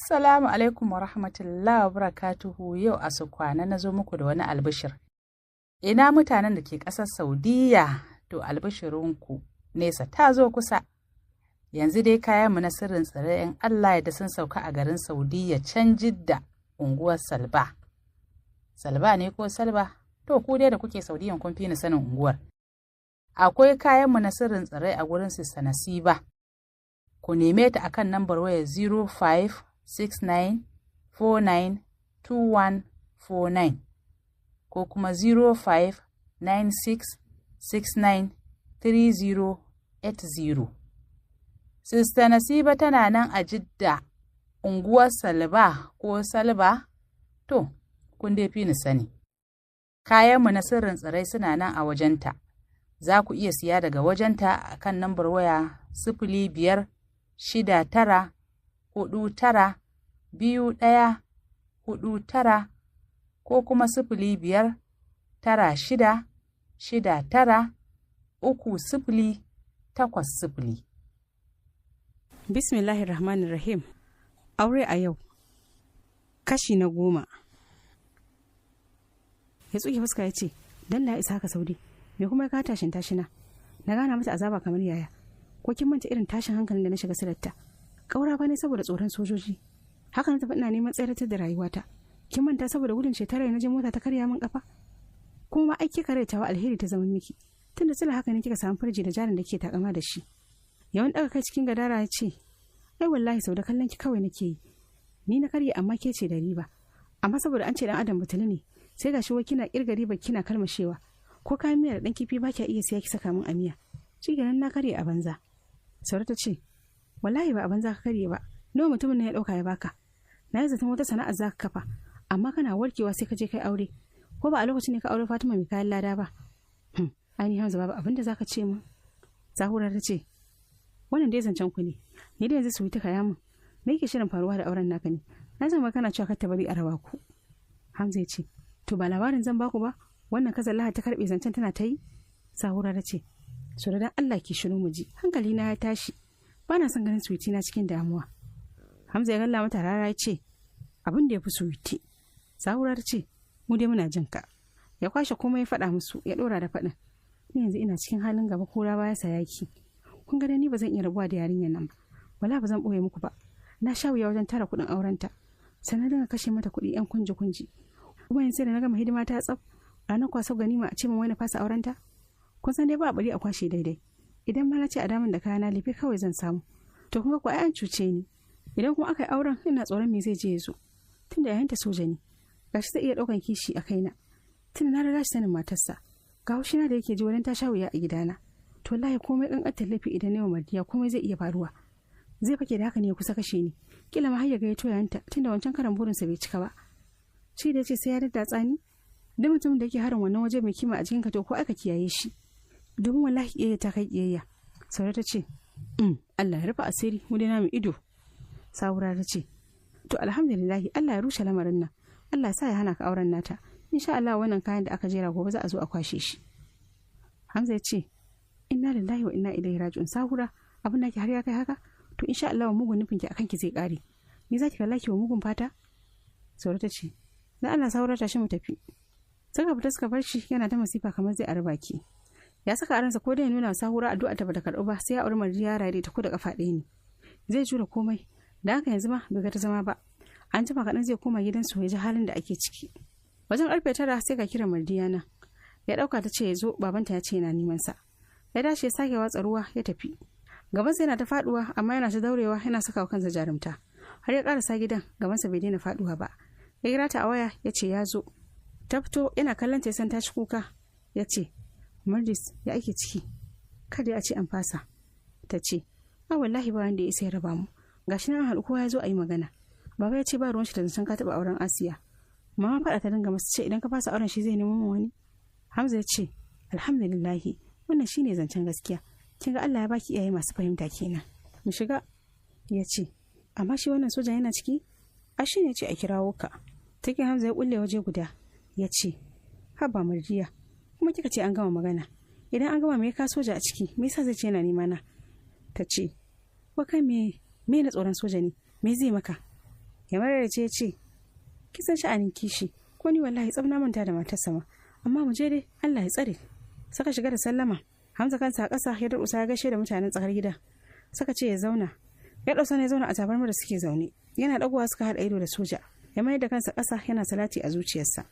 Assalamu alaikum wa rahmatullahi wa barakatuhu. Yau a kwana na zo muku da wani albishir. Ina mutanen da ke ƙasar Saudiya? To, albishirinku, nesa ta zo kusa. Yanzu dai kayanmu na sirrin tsirrai in Allah ya sun sauka a garin Saudiya, can Jidda, unguwar Salba. Salba ne ko Salba? To, ku dai da kuke Saudiyan kun fi ni sanin unguwar. Akwai kayanmu na sirrin tsirrai a gurin Sista Nasiba. Ku neme ta akan nambar waya 0569492149 ko kuma 0596693080. Sista Nasiba tana nan a Jidda, unguwar Salba ko Salba? To, kun dai fi ni sani. Kayanmu na sirrin tsirrai suna nan a wajenta. Za ku iya siya daga wajenta a kan nambar waya 0569492149 ko kuma 0596693080. Bismillahir Rahmanir Rahim. Aure a yau. Kashi na 10. Ya tsuke fuska ya ce, "Dan na isa haka, Saudi, me kuma ya ka tashin tashina? Na gana mata azaba kamar yaya. Ko kin manta irin tashin hankalin da na shiga silarta? Kaura ba ne saboda tsoron sojoji. Haka na tafi ina neman tsayar da rayuwata. Kin manta saboda gudun shekara na je mota ta karya min kafa? Kuma ma ai kika raitawa alheri ta zama miki. Tunda sila haka ne kika samu farji da jarin da kike takama da shi." Yawan daga kai cikin gadara ya ce, "Ai wallahi sau da kallon ki kawai nake yi. Ni na karye, amma ke ce da riba. Amma saboda an ce dan adam butulu ne, sai gashi wai kina kirga riba kina kalmashewa. Ko kayan miya da dan kifi ba kya iya siya ki saka min a miya. Shikenan na karye a banza." Saura ta ce, "Wallahi ba a banza ka karye ba. Nawa mutumin ne ya dauka ya baka? Na yi zaton wata sana'ar za ka kafa, amma kana warkewa sai ka je kai aure. Ko ba a lokacin ne ka aure Fatima mai kayan lada ba? Ainihin Hamza, babu abin da za ka ce min." Zahura ta ce, "Wannan dai zancen ku ne, ni da yanzu su yi ta kaya min. Me yake shirin faruwa da auren naka ne? Na zama kana cewa kar ta bari a raba ku." Hamza ya ce, "To, ba labarin zan baku ba, wannan kazan Laha ta karbe zancen tana ta yi." Sahura ta ce, "So da dan Allah ki shiru mu ji, hankali na ya tashi. Ba na son ganin suwiti na cikin damuwa." Hamza ya galla mata rara ya ce, "Abin da ya fi suwiti." Sahura ta ce, "Mu dai muna jin ka." Ya kwashe komai ya faɗa musu, ya ɗora da faɗin, "Ni yanzu ina cikin halin gaba kura baya sayaki. Kun ga ni ba zan iya rabuwa da yarinyar nan ba. Wala ba zan ɓoye muku ba. Na sha wuya wajen tara kuɗin aurenta. Sannan dinga kashe mata kuɗi yan kunji kunji. Kuma yanzu da na gama hidima ta tsaf, ranar kwaso ganima a ce min wani fasa aurenta. Kun san dai ba bari a kwashe daidai. Idan ma na ce a damin da kayana, lefe kawai zan samu. To, kun ga ko ai an cuce ni. Idan kuma aka yi auren, ina tsoron me zai je ya zo. Tunda yayanta soja ne. Gashi zai iya ɗaukan kishi a kaina. Tunda na riga shi sanin matarsa. Ga haushina da yake ji wurin ta sha wuya a gidana. To, wallahi komai ƙanƙantar laifi idan ne wa Mardiya, komai zai iya faruwa. Zai fake da haka ne ya kusa kashe ni. Kila ma har ya gayyato yayanta, tunda wancan karan burinsa bai cika ba. Shi da ya ce sai ya daddatsa ni. Duk mutumin da yake harin wannan waje mai kima a jikinka, to ko aka kiyaye shi. Domin wallahi kiyayya ta kai kiyayya." Saura ta ce, "Allah ya rufe asiri, mu dai namu ido." Sahura ta ce, "To, alhamdulillahi, Allah ya rushe lamarin nan. Allah ya sa ya hana ka auren nata. Insha Allah wannan kayan da aka jera gobe za a zo a kwashe shi." Hamza ya ce, "Inna lillahi wa inna ilaihi raji'un. Sahura, abin da ke har ya kai haka, to insha Allah mugun nufin ki akan ki zai kare. Ni za ki kalla ki wa mugun fata?" Saura ta ce, "Dan Allah Sahura, tashi mu tafi." Suka fita suka bar shi yana ta masifa kamar zai arba ki. Ya saka a ransa ko da ya nuna Sahura addu'a ta bata karɓu ba, sai ya auri Mardiya raye ta ko da kafa ɗaya ne. Zai jure komai. Da haka yanzu ma bai ga ta zama ba. An jima kaɗan zai koma gidansu ya ji halin da ake ciki. Wajen karfe 9 sai ga kiran Mardiya nan. Ya ɗauka, ta ce ya zo, babanta ya ce yana neman sa. Ya dace ya sake watsa ruwa ya tafi. Gabansa yana ta faduwa, amma yana ta daurewa, yana saka wa kansa jarumta. Har ya karasa gidan, gabansa bai daina faduwa ba. Ya kira ta a waya, ya ce ya zo. Ta fito, yana kallon ta san ta ci kuka. Ya ce, "Mardis, ya ake ciki? Kada ya ce an fasa." Ta ce, "A wallahi ba wanda ya isa ya raba mu. Gashi nan haɗu, kowa ya zo a yi magana. Baba ya ce ba ruwan shi da zancen ka taɓa auren Asiya. Mama faɗa ta dinga masa, ce idan ka fasa auren shi zai nemo min wani." Hamza ya ce, "Alhamdulillahi, wannan shine zancen gaskiya. Kin ga Allah ya baki iyaye masu fahimta kenan. Mu shiga." Ya ce, "Amma shi wannan sojan yana ciki?" "A shi ne ce a kirawo ka." Take Hamza ya kulle waje guda. Ya ce, "Haba Mardiya, kuma kika ce an gama magana. Idan an gama, me ka soja a ciki? Me yasa zai ce yana nema na?" Ta ce, "Wa kai, me me na tsoron soja ne? Me zai maka?" Ya mararce ya ce, kisan sha'anin kishi, ko ni wallahi tsaf na manta da matarsa ma, amma mu je dai Allah ya tsare. Saka shiga da sallama, Hamza kansa a ƙasa ya durƙusa ya gaishe da mutanen tsakar gida. Suka ce ya zauna. Ya ɗausa ya zauna a tabarmar da suke zaune. Yana ɗagowa suka haɗa ido da soja. Ya mayar da kansa ƙasa yana salati a zuciyarsa.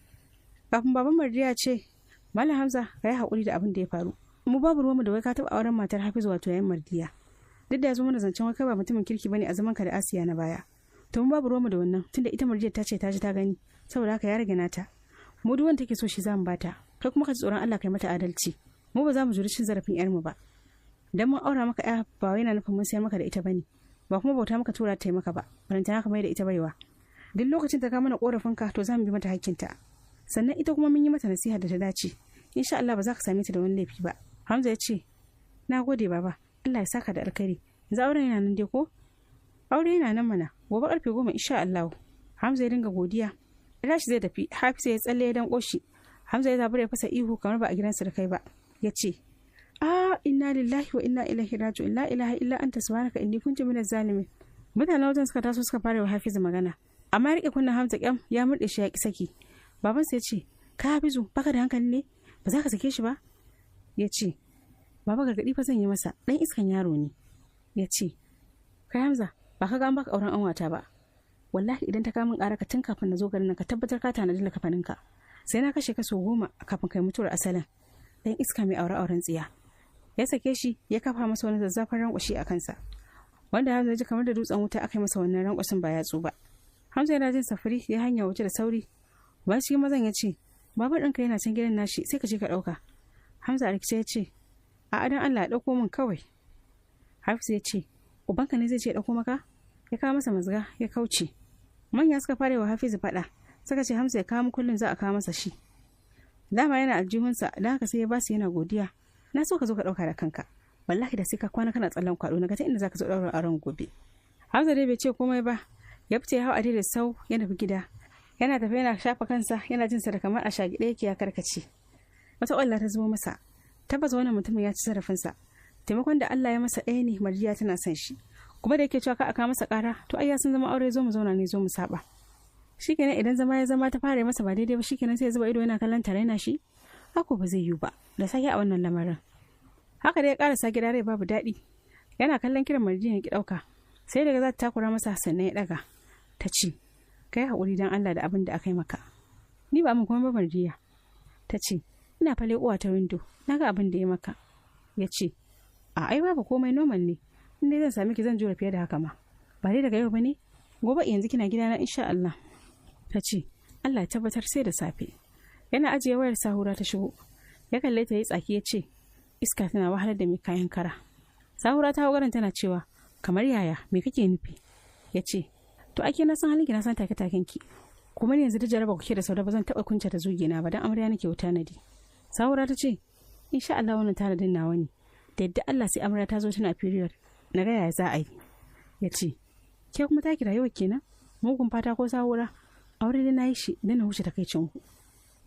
Kafin baban Mardiya ce, Malam Hamza, ka yi haƙuri da abin da ya faru. Mu babu ruwanmu da wai ka taɓa auren matar Hafizu wato yayin Mardiya. Duk da ya zo mana zancen wai kai ba mutumin kirki bane a zaman ka da Asiya na baya. To mu babu ruwanmu da wannan tunda ita Mardiya ta ce ta ji ta gani, saboda haka ya rage nata. Mu duk wanda take so shi za mu bata. Kai kuma ka ji tsoron Allah kai mata adalci. Mu ba za mu juri cin zarafin yarmu ba. Dan mun aura maka ya ba wai yana nufin mun sayar maka da ita bane. Ba kuma bauta maka tura ta yi maka ba. Barantana ka mai da ita baiwa. Duk lokacin ta ka mana korafin ka to za mu bi mata hakkinta. Sannan ita kuma mun yi mata nasiha da ta dace. Insha Allah ba za ka same ta da wani laifi ba. Hamza ya ce, "Na gode baba, Allah ya saka da alkhairi. Yanzu auren yana nan dai ko?" Aure yana nan mana, gobe karfe 10 insha Allah. Hamza ya dinga godiya. Ya tashi zai tafi, Hafiz ya tsalle ya danko shi. Hamza ya zabura ya fasa ihu kamar ba a gidansa da kai ba. Ya ce, "Ah, inna lillahi wa inna ilaihi raji'un, la ilaha illa anta subhanaka inni kuntu minaz zalimin." Mutanen wajen suka taso suka fara wa Hafizu magana. Amma ya rike kunnen Hamza kyam ya murde shi ya ki saki. Babansa ya ce, "Ka Hafizu, baka da hankali ne? Ba za ka sake shi ba?" Ya ce, "Baba gargaɗi fa zan yi masa, ɗan iskan yaro ne." Ya ce, "Kai Hamza, ba ka ga an baka auren anwata ba. Wallahi idan ta kawo min ƙara ka tun kafin na zo garin nan ka tabbatar ka tanadi lakafaninka. Sai na kashe ka sau 10 kafin kai mutuwar asalin. Ɗan iska mai aure auren tsiya." Ya sake shi ya kafa masa wani zazzafan rankwashi a kansa. Wanda Hamza ya ji kamar da dutsen wuta aka yi masa wannan rankwashin ba yatsu ba. Hamza yana jin safuri ya hanya wuce da sauri. Bayan cikin mazan ya ce, "Babur ɗinka yana can gidan nashi sai ka je ka ɗauka." Hamza a rikice ya ce, "A adan Allah ya ɗauko min kawai." Hafiz ya ce, "Ubanka ne zai ce ɗauko maka?" Ya kawo masa mazga ya kauce. Manya suka fara wa Hafizu faɗa, suka ce Hamza ya kawo mukullin za a kawo masa shi. Dama yana aljihunsa, don haka sai ya basu yana godiya. "Na so ka zo ka ɗauka da kanka. Wallahi da sai ka kwana kana tsallan kwaɗo na ga ta inda za ka zo ɗaurin auren gobe." Hamza dai bai ce komai ba, ya fice ya hau adai da sau ya nufi gida. Yana tafe yana shafa kansa yana jinsa da kamar a shagi ɗaya yake ya karkace. Wata ƙwalla ta zubo masa. Tabbas wannan mutumin ya ci zarafinsa. Taimakon da Allah ya masa ɗaya ne Mardiya tana son shi. Kuma da yake cewa ka aka masa ƙara, to ai ya san zama aure zo mu zauna ne zo mu saba. Shikenan idan zama ya zama ta fara masa ba daidai ba shikenan sai ya zuba ido yana kallon ta raina shi. Hako ba zai yiwu ba, da sake a wannan lamarin. Haka dai ya ƙarasa gida rai babu daɗi. Yana kallon kiran Mardiya ya ki ɗauka. Sai daga za ta takura masa sannan ya ɗaga. Ta ce, "Ka yi haƙuri don Allah da abin da aka yi maka." "Ni ba mun kuma ba Mardiya." Ta ce, "Ina fa leƙowa ta windo, na ga abin da ya maka." Ya ce, "A ai babu komai normal ne, in dai zan sami ki zan jure fiye da haka ma. Ba dai daga yau ba ne? Gobe yanzu kina gidana insha Allah." Ta ce, "Allah ya tabbatar sai da safe." Yana ajiye wayar Sahura ta shigo. Ya kalle ta yi tsaki ya ce, "Iska tana wahalar da mai kayan kara." Sahura ta hau garin tana cewa, "Kamar yaya, me kake nufi?" Ya ce, "To ake na san halinki na san take-taken ki. Kuma ni yanzu da jaraba kuke da Saude ba zan taɓa kunce ta zuge na ba dan amarya nake wuta tanadi." Sahura ta ce, "Insha Allah wannan tanadin nawa ne. Da yadda Allah sai amarya ta zo tana period. Na ga yaya za a yi." Ya ce, "Ke kuma taki rayuwa kenan? Mugun fata ko Sahura? Aure dai na yi shi dan na huce takaicin ku."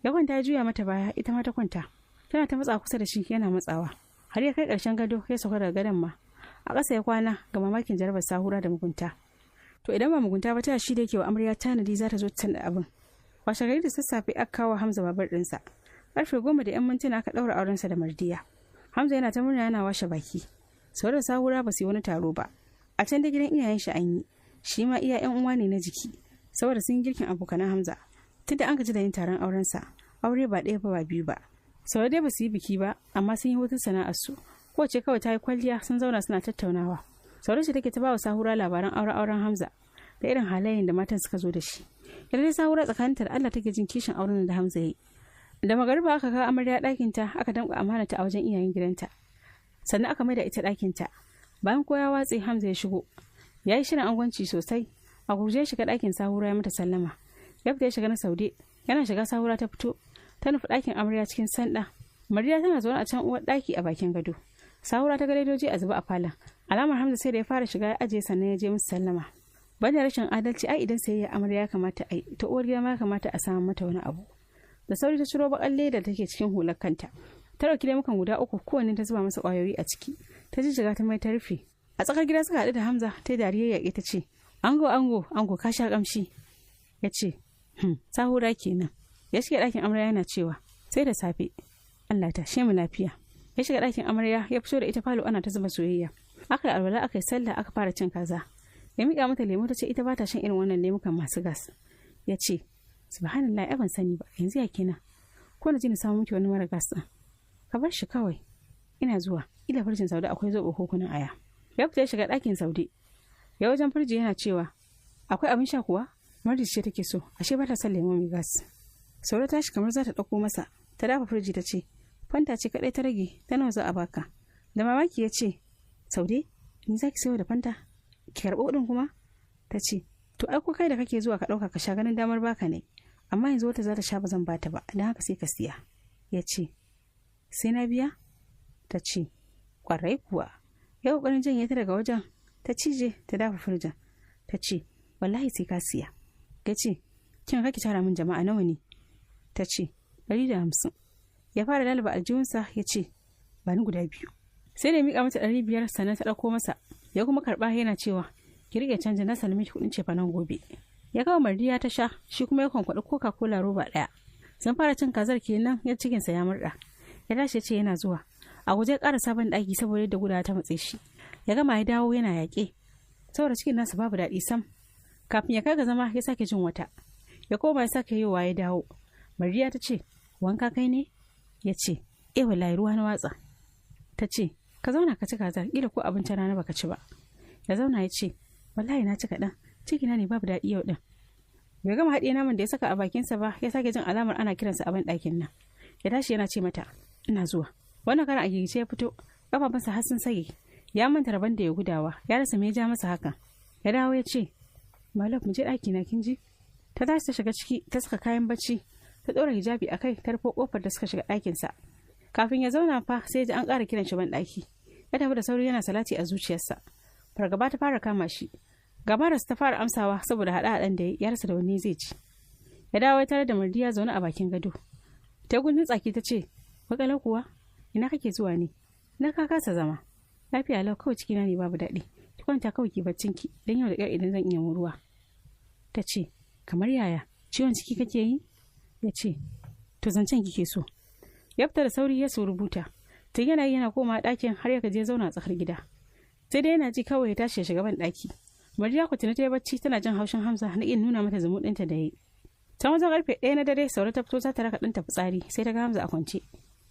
Ya kwanta ya juya mata baya ita ma ta kwanta. Tana ta matsa kusa da shi yana matsawa. Har ya kai ƙarshen gado ya sauka daga gadon ma. A ƙasa ya kwana ga mamakin jarabar Sahura da mugunta. To idan ba mugunta ba ta shi da yake wa amarya tanadi za ta zo ta da abin. Washe gari da sassafe aka kawo Hamza babur ɗinsa. Karfe 10:10 aka ɗaura aurensa da Mardiya. Hamza yana ta murna yana washe baki. Sau da Sahura ba su yi wani taro ba. A can da gidan iyayen shi an yi. Shi ma iya ƴan uwa ne na jiki. Saboda sun yi girkin abokanan Hamza. Tunda an gaji da yin taron aurensa. Aure ba ɗaya ba ba biyu ba. Sau dai ba su yi biki ba amma sun yi hutun sana'arsu. Kowace kawai ta yi kwalliya sun zauna suna tattaunawa. Sauran shi take ta ba wa Sahura labaran auren Hamza da irin halayen da matan suka zo da shi. Ita dai Sahura tsakaninta da Allah take jin kishin auren da Hamza ya yi. Da magariba aka kawo amarya ɗakinta aka damƙa amanata a wajen iyayen gidanta. Sannan aka maida ita ɗakinta. Bayan kowa ya watse Hamza ya shigo. Ya yi shirin angwanci sosai. A gurje ya shiga ɗakin Sahura ya mata sallama. Ya fita ya shiga na Saude. Yana shiga Sahura ta fito. Ta nufi ɗakin amarya cikin sanda. Mariya tana zaune a can uwar ɗaki a bakin gado. Sahura ta ga ledoji a zuba a falon. Alamar Hamza sai da ya fara shiga ya ajiye sannan ya je musu sallama. Banda rashin adalci ai idan sayayya amarya ya kamata a yi, ta uwar gida ma ya kamata a samu mata wani abu. Da sauri ta ciro baƙar leda da take cikin hular kanta. Ta ɗauki lemukan guda 3 kowanne ta zuba masa ƙwayoyi a ciki. Ta jijjiga ta mai ta rufe. A tsakar gida suka haɗu da Hamza ta yi dariyar yaƙe ta ce, Ango, ango, ango, ka sha kamshi. Ya ce, sahura kenan. Ya shiga ɗakin amarya yana cewa, sai da safe. Allah ta mu lafiya. Ya shiga ɗakin amarya ya fito da ita falo ana ta zuba soyayya. Aka yi alwala, aka yi sallah, aka fara cin kaza. Ya miƙa mata lemu, ta ce ita ba ta shan irin wannan lemukan masu gas. Ya ce, subhanallah, ai ban sani ba, yanzu ya kenan? Ko na ji na samu miki wani mara gas ɗin? Ka bar shi kawai. Ina zuwa, ila farjin Saude akwai zoɓo ko kunun aya. Ya fita ya shiga ɗakin Saude. Ya wajen firji yana cewa, akwai abin sha kuwa? Mardi ce take so, ashe ba ta son lemo mai gas. Saude tashi kamar za ta ɗauko masa, ta dafa firji ta ce, Fanta ce kaɗai ta rage, ta nawa za a baka? Da mamaki ya ce, Saude, ni za ki sayo da Fanta? Ki karɓi kuɗin kuma? Ta ce, to ai ko kai da kake zuwa ka ɗauka ka sha, ganin damar baka ne. Amma yanzu wata za ta sha, ba zan bata ba, don haka sai ka siya. Ya ce, sai na biya? Ta ce, ƙwarai kuwa. Ya ƙoƙarin janye ta daga wajen, ta cije ta dafa firjin. Ta ce, wallahi sai ka siya. Ya ce, kin ki tara min jama'a, nawa ne? Ta ce, 150. Ya fara lalaba aljihunsa ya ce, ba ni guda biyu. Sai da ya miƙa mata 500 sannan ta ɗauko masa, ya kuma karɓa yana cewa, ki riƙe canjin, na sallame miki kuɗin cefanen gobe. Ya kawo Mardiya ta sha, shi kuma ya kwankwaɗi Coca Cola roba ɗaya. Sun fara cin kazar kenan ya cikinsa ya murɗa. Ya tashi ya ce yana zuwa. A guje ya ƙara sabon ɗaki saboda yadda gudawa ta matse shi. Ya gama ya dawo yana yaƙe. Saboda cikin nasa babu daɗi sam. Kafin ya kai ga zama ya sake jin wata. Ya koma ya sake yowa ya dawo. Mariya ta ce, wanka kai ne? Ya ce, eh wallahi, ruwa na watsa. Ta ce, ka zauna ka ci kazar, kila ko abincin rana baka ci ba. Ya zauna ya ce, wallahi na ci kaɗan, cikina ne babu daɗi yau ɗin. Bai gama haɗiye naman da ya saka a bakinsa ba, ya sake jin alamar ana kiransa a ban ɗakin nan. Ya tashi yana ce mata, ina zuwa. Wannan karan a gigice ya fito, ƙafafunsa har sun sage. Ya manta rabon da ya gudawa, ya rasa me ya ja masa hakan. Ya dawo ya ce, Malaf, mu je ɗaki na, kin ji? Ta tashi ta shiga ciki, ta saka kayan bacci, ta ɗora hijabi a kai, ta rufe ƙofar da suka shiga ɗakinsa. Kafin ya zauna fa sai ji an ƙara kiran shi ban ɗaki. Ya tafi da sauri yana salati a zuciyarsa. Fargaba ta fara kama shi. Gabararsa ta fara amsawa saboda haɗe-haɗen da ya rasa da wani zai ci. Ya dawo tare da Mardiya zaune a bakin gado. Ta gundun tsaki ta ce, Makalau kuwa? Ina kake zuwa ne? Na ka kasa zama. Lafiya lau, kawai cikina ne babu daɗi. Ki kwanta kawai ki baccin ki, dan yau da ƙyar idan zan iya ruwa. Ta ce, kamar yaya? Ciwon ciki kake yi? Ya ce, to zancen kike so. Ya fita da sauri ya rubuta. Tun yana yi yana koma ɗakin har ya gaje zauna a tsakar gida. Sai dai yana ji kawai ya tashi ya shiga ban ɗaki. Mariya ku tuni ta yi bacci tana jin haushin Hamza na iya nuna mata zumuɗinta da yi. Can wajen karfe 1 na dare Saure ta fito za ta raka ɗanta fitsari, sai ta ga Hamza a kwance.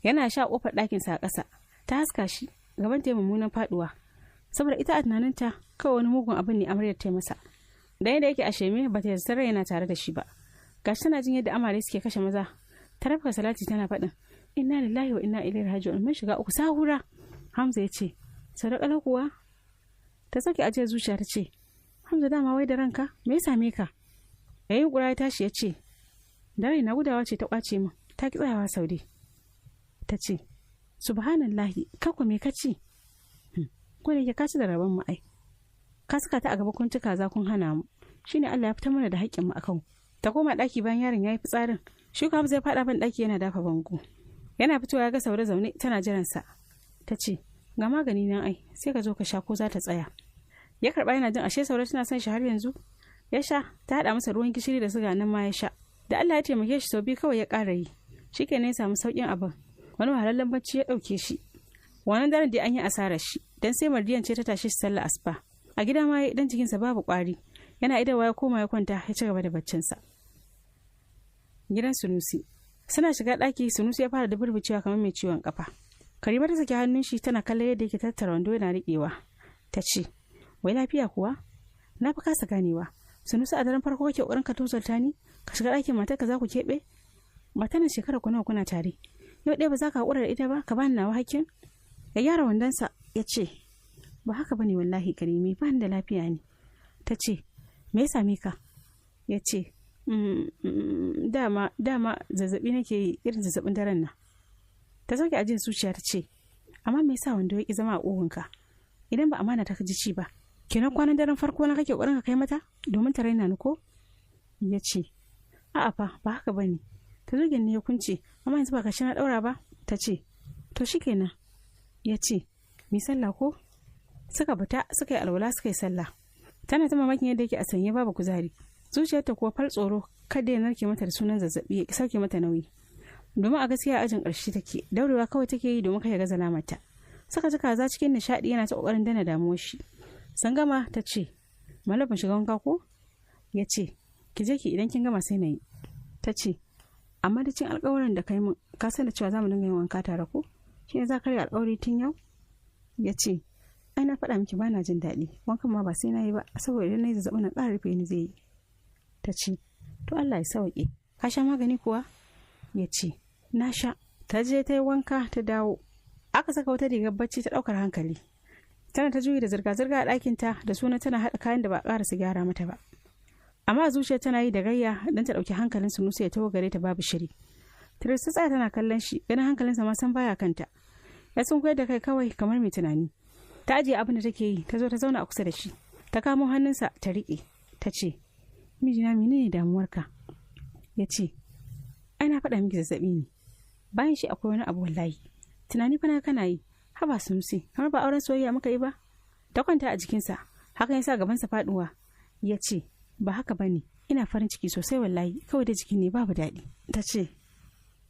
Yana sha ƙofar ɗakinsa a ƙasa. Ta haska shi, gaban ta yi mummunan faɗuwa. Saboda ita a tunaninta kawai wani mugun abin ne amaryar ta masa. Da yadda yake a sheme ba ta yarda yana tare da shi ba. Gashi tana jin yadda amare suke kashe maza. Ta rafka salati tana faɗin, inna lillahi wa inna ilaihi raji'un, mun shiga uku, sahura. Hamza ya ce, sadaka kuwa? Ta sauke ajiyar zuciya ta ce, Hamza, dama wai da ranka, me ya same ka? Yayin kura ya tashi ya ce, da raina, gudawa ce ta kwace min, ta ki tsayawa, Saude. Ta ce, subhanallahi, kakwa me ka ci? Ko da yake ka ci da rabon mu ai. Ka saka ta a gaba kun ci kaza kun hana mu. Shine Allah ya fitar mana da haƙƙin mu akan. Ta koma ɗaki bayan yaron ya yi fitsarin. Shi ko Hamza ya faɗa ban ɗaki yana dafa bango. Yana fitowa ya ga Saude zaune tana jiransa. Ta ce, ga magani nan ai, sai ka zo ka sha ko za ta tsaya. Ya karɓa yana jin ashe Saude tana son shi har yanzu. Ya sha, ta haɗa masa ruwan gishiri da suga nan ma ya sha. Da Allah ya taimake shi sau biyu kawai ya ƙara yi. Shikenan ya samu sauƙin abin. Wani wahalallen bacci ya ɗauke shi. Wannan daren dai an yi asarar shi, dan sai Mardiyan ce ta tashi shi sallah asuba. A gida ma idan jikinsa babu ƙwari. Yana idawa ya koma ya kwanta ya ci gaba da baccinsa. Gidan Sunusi. Suna shiga ɗaki Sunusi ya fara duburbucewa kamar mai ciwon kafa. Karima ta saki hannun shi tana kallon yadda yake tattara wando yana riƙewa. Ta ce, wai lafiya kuwa? Na fi kasa ganewa. Sunusi, a daren farko kake ƙoƙarin ka tozarta ni? Ka shiga ɗakin matarka za ku keɓe? Matan nan shekara ku nawa kuna tare? Yau ɗaya ba za ka haƙura da ita ba, ka bani nawa hakkin? Ya gyara wandonsa ya ce, ba haka bane wallahi Karimi, ba ni da lafiya ne. Ta ce, me ya same ka? Ya ce, dama dama zazzabi nake yi, irin zazzabin daren nan. Ta sauke ajiyar zuciya ta ce, amma me yasa wando ya ki zama a ƙugunka? Idan ba amana ta ji ci ba, kenan kwanan daren farko na kake ƙoƙarin ka kai mata domin ta raina ni ko? Ya ce, a'a fa, ba haka bane. Ta zugin ne ya kunce, amma yanzu ba ka na ɗaura ba. Ta ce, to shikenan. Ya ce, mi sallah ko? Suka fita suka yi alwala suka yi sallah. Tana ta mamakin yadda yake a sanye babu kuzari. Zuciyarta kuwa fal tsoro kada ya narke mata da sunan zazzabi ya sauke mata nauyi. Domin a gaskiya ajin ƙarshe take, daurewa kawai take yi domin kai ya gaza mata. Suka ci kaza cikin nishaɗi yana ta ƙoƙarin dana damuwar shi. Sangama ta ce, "Malafin shiga wanka ko?" Ya ce, "Ki je ki idan kin gama sai na yi." Ta ce, "Amma da cin alƙawarin da kai min, ka san da cewa za mu dinga yin wanka tare ko? Shi ne za ka karya alƙawari tun yau?" Ya ce, "Ai na faɗa miki bana jin daɗi, wankan ma ba sai na yi ba, saboda idan na yi zazzaɓin na ƙara rufe ni zai yi." Ta ce, "To Allah ya sauke, ka sha magani kuwa?" Ya ce, "Na sha." Ta je ta yi wanka ta dawo. Aka saka wata rigar bacci ta ɗaukar hankali. Tana ta juyi da zirga-zirga a ɗakinta da suna tana haɗa kayan da ba a ƙarasa gyara mata ba. Amma zuciya tana yi da gayya don ta ɗauki hankalin Sunusi ya taho gare ta babu shiri. Tirista tsaya tana kallon shi, ganin hankalinsa ma san baya kanta. Ya sunkuyar da kai kawai kamar mai tunani. Ta ajiye abin da take yi, ta zo ta zauna a kusa da shi. Ta kamo hannunsa ta riƙe, ta ce, "Mijina menene damuwarka?" Ya ce, "Ai na faɗa miki zazzaɓi ne. Bayan shi akwai wani abu wallahi. Tunani fa na kana yi, haba Sunusi, kamar ba auren soyayya muka yi ba." Ta kwanta a jikinsa, hakan ya sa gabansa faɗuwa. Ya ce, "Ba haka ba ne, ina farin ciki sosai wallahi, kawai da jiki ne babu daɗi." Ta ce,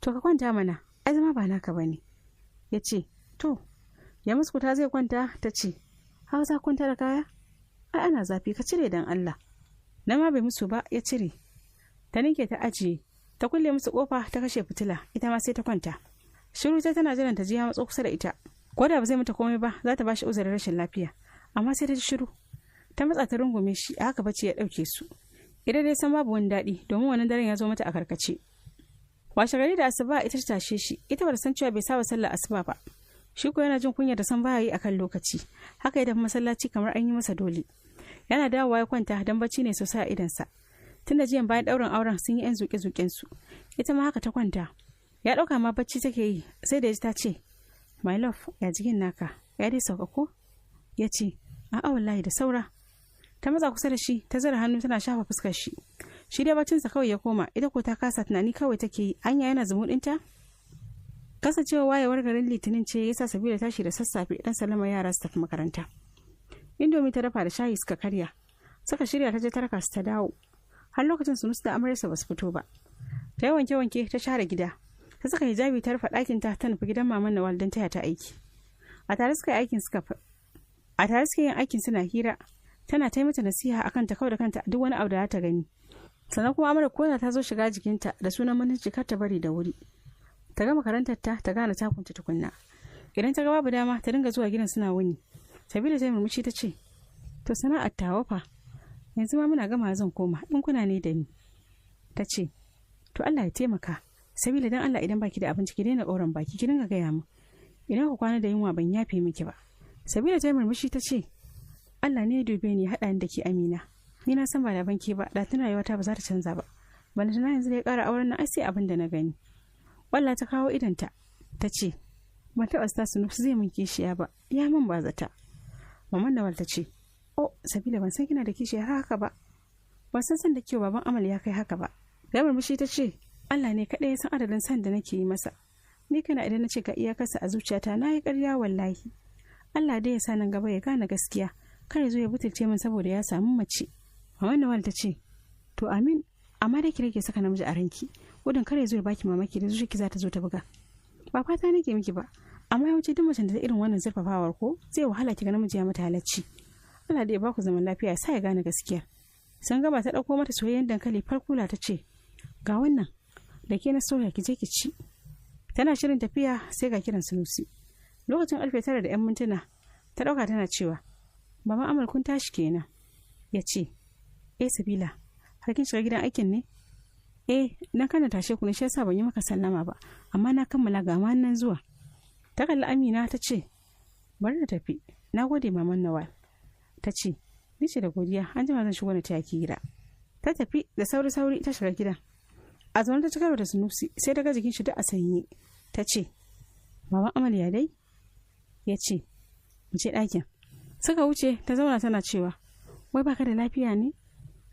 "To ka kwanta mana, ai zama ba naka ba ne." Ya ce, "To." Ya muskuta zai kwanta, ta ce, "Haka za kwanta da kaya? Ai ana zafi, ka cire dan Allah." Na ma bai musu ba, ya cire. Ta ninke ta ajiye, ta kulle musu kofa ta kashe fitila, ita ma sai ta kwanta. Shiru ta tana jiran ta ji ya matso kusa da ita. Ko da ba zai mata komai ba, za ta bashi uzurin rashin lafiya. Amma sai ta ji shiru. Ta matsa ta rungume shi, a haka bacci ya ɗauke su. Ita dai san babu wani daɗi, domin wannan daren ya zo mata a karkace. Washe gari da asuba ita ta tashe shi, ita ba ta san cewa bai saba sallar asuba ba. Shi ko yana jin kunya da san baya yi akan lokaci. Haka ya tafi masallaci kamar an yi masa dole. Yana dawowa ya kwanta don bacci ne sosai a idonsa. Tunda jiyan bayan ɗaurin auren sun yi 'yan zuƙe-zuƙen su. Ita ma haka ta kwanta. Ya ɗauka ma bacci take yi, sai da ya ji ta ce, "My love, ya jikin naka, ya dai sauka ko?" Ya ce, "A'a wallahi da saura." Ta matsa kusa da shi, ta zura hannu tana shafa fuskar shi. Shi dai baccinsa kawai ya koma, ita ko ta kasa tunani kawai take yi, anya yana zumuɗinta? Kasancewa wayewar garin Litinin ce yasa Sabila tashi da sassafe dan salama yara su tafi makaranta. Indomi ta dafa da shayi suka karya. Suka shirya ta je ta raka su ta dawo. Har lokacin Sunusi da amaryarsa ba su fito ba. Ta yi wanke-wanke ta share gida. Ta saka hijabi ta rufe ɗakin ta ta nufi gidan maman Nawal don taya ta aiki. A tare suka yi aikin suka A tare suka yin aikin suna hira. Tana ta yi mata nasiha akan ta kawai da kanta duk wani abu da za ta gani. Sannan kuma Amara ko ta zo shiga jikinta da sunan mutunci kar ta bari da wuri. Ta gama karantar ta ta gane takunta tukunna. Idan ta ga babu dama ta dinga zuwa gidan suna wuni. Sabila ta murmushi ta ce, "To sana'ar tawa fa, yanzu ma muna gama zan koma in kuna ne da ni." Ta ce, "To Allah ya taimaka. Sabila dan Allah idan baki da abinci ki daina ƙoran baki ki dinga gaya min. Idan ku kwana da yunwa ban yafe miki ba." Sabila ta murmushi ta ce, "Allah ne ya dube ni ya haɗa ni da ke Amina. Ni na san ba da banki ba, da tana rayuwata ba za ta canza ba. Balantana yanzu da ya ƙara auren nan ai sai abin da na gani." Walla ta kawo idonta ta ce, "Ban taɓa sa Sunusi zai min kishiya ba, ya min ba zata." Maman Nawal ta ce, "Oh, Sabila ban san kina da kishiya har haka ba. Ban san san da kyau baban Amal ya kai haka ba." Da murmushi ta ce, "Allah ne kaɗai ya san adadin san da nake yi masa. Ni kana idan na ce ga iyakarsa a zuciyata na yi ƙarya wallahi. Allah dai ya sa nan gaba ya gane gaskiya, kar ya zo ya butulce min saboda ya samu mace." Maman Nawal ta ce, "To amin, amma dai ki rage saka namiji a ranki. Gudun kar ya zo ya baki mamaki da zuciyarki za ta zo ta buga. Ba fata nake miki ba, amma yawanci duk macen da ta irin wannan zurfafawar ko zai wahala ki ga namiji ya mata halacci. Allah da ya baku zaman lafiya ya sa ya gane gaskiya." Sun gaba ta ɗauko mata soyayyen dankali farkula ta ce, "Ga wannan, da ke na soya ki je ki ci." Tana shirin tafiya sai ga kiran Sunusi. Lokacin 9:01 ta ɗauka tana cewa, "Mama Amal kun tashi kenan." Ya ce, "Eh Sabila, har kin shiga gidan aikin ne?" "Eh, na kana tashe ku ne shi yasa ban yi maka sallama ba, amma na kammala ga ma nan zuwa." Ta kalli Amina ta ce, "Bari na tafi, na gode maman Nawal." Ta ce, "Ni ce da godiya, an jima zan shigo na taya ki gida." Ta tafi da sauri-sauri ta shiga gidan. A zaune ta ci karo da Sunusi sai ta ga jikin shi duk a sanye. Ta ce, "Maman Amal ya dai?" Ya ce, "Mu je ɗakin." Suka wuce ta zauna tana cewa, "Wai baka da lafiya ne?"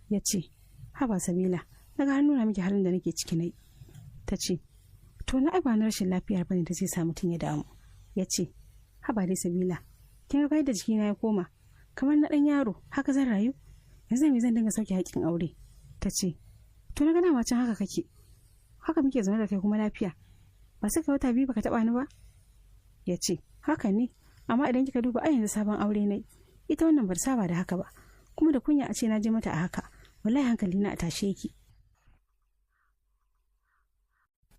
Ya ce, "Haba Sabila, na ga har nuna miki halin da nake ciki nai." Ta ce, "To na ai ba na rashin lafiyar bane da zai sa mutum ya damu." Ya ce, "Haba dai Sabila, kin ga yadda jikina ya koma, kamar na ɗan yaro, haka zan rayu?" Yanzu me zan dinga sauke haƙƙin aure? Ta ce, to na gana ma can haka kake. Haka muke zaune da kai kuma lafiya. Ba sai ka wata 2 baka taɓa ni ba? Ya ce, haka ne, amma idan kika duba ai yanzu sabon aure ne. Ita wannan bar saba da haka ba. Kuma da kunya a ce na je mata a haka. Wallahi hankali na a tashe yake.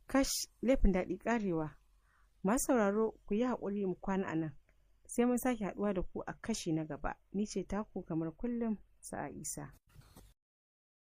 Kash, laifin daɗi ƙarewa. Masu sauraro, ku yi haƙuri mu kwana a nan. Sai mun sake haɗuwa da ku a kashi na gaba. Ni ce taku kamar kullum, Sa'a Isa.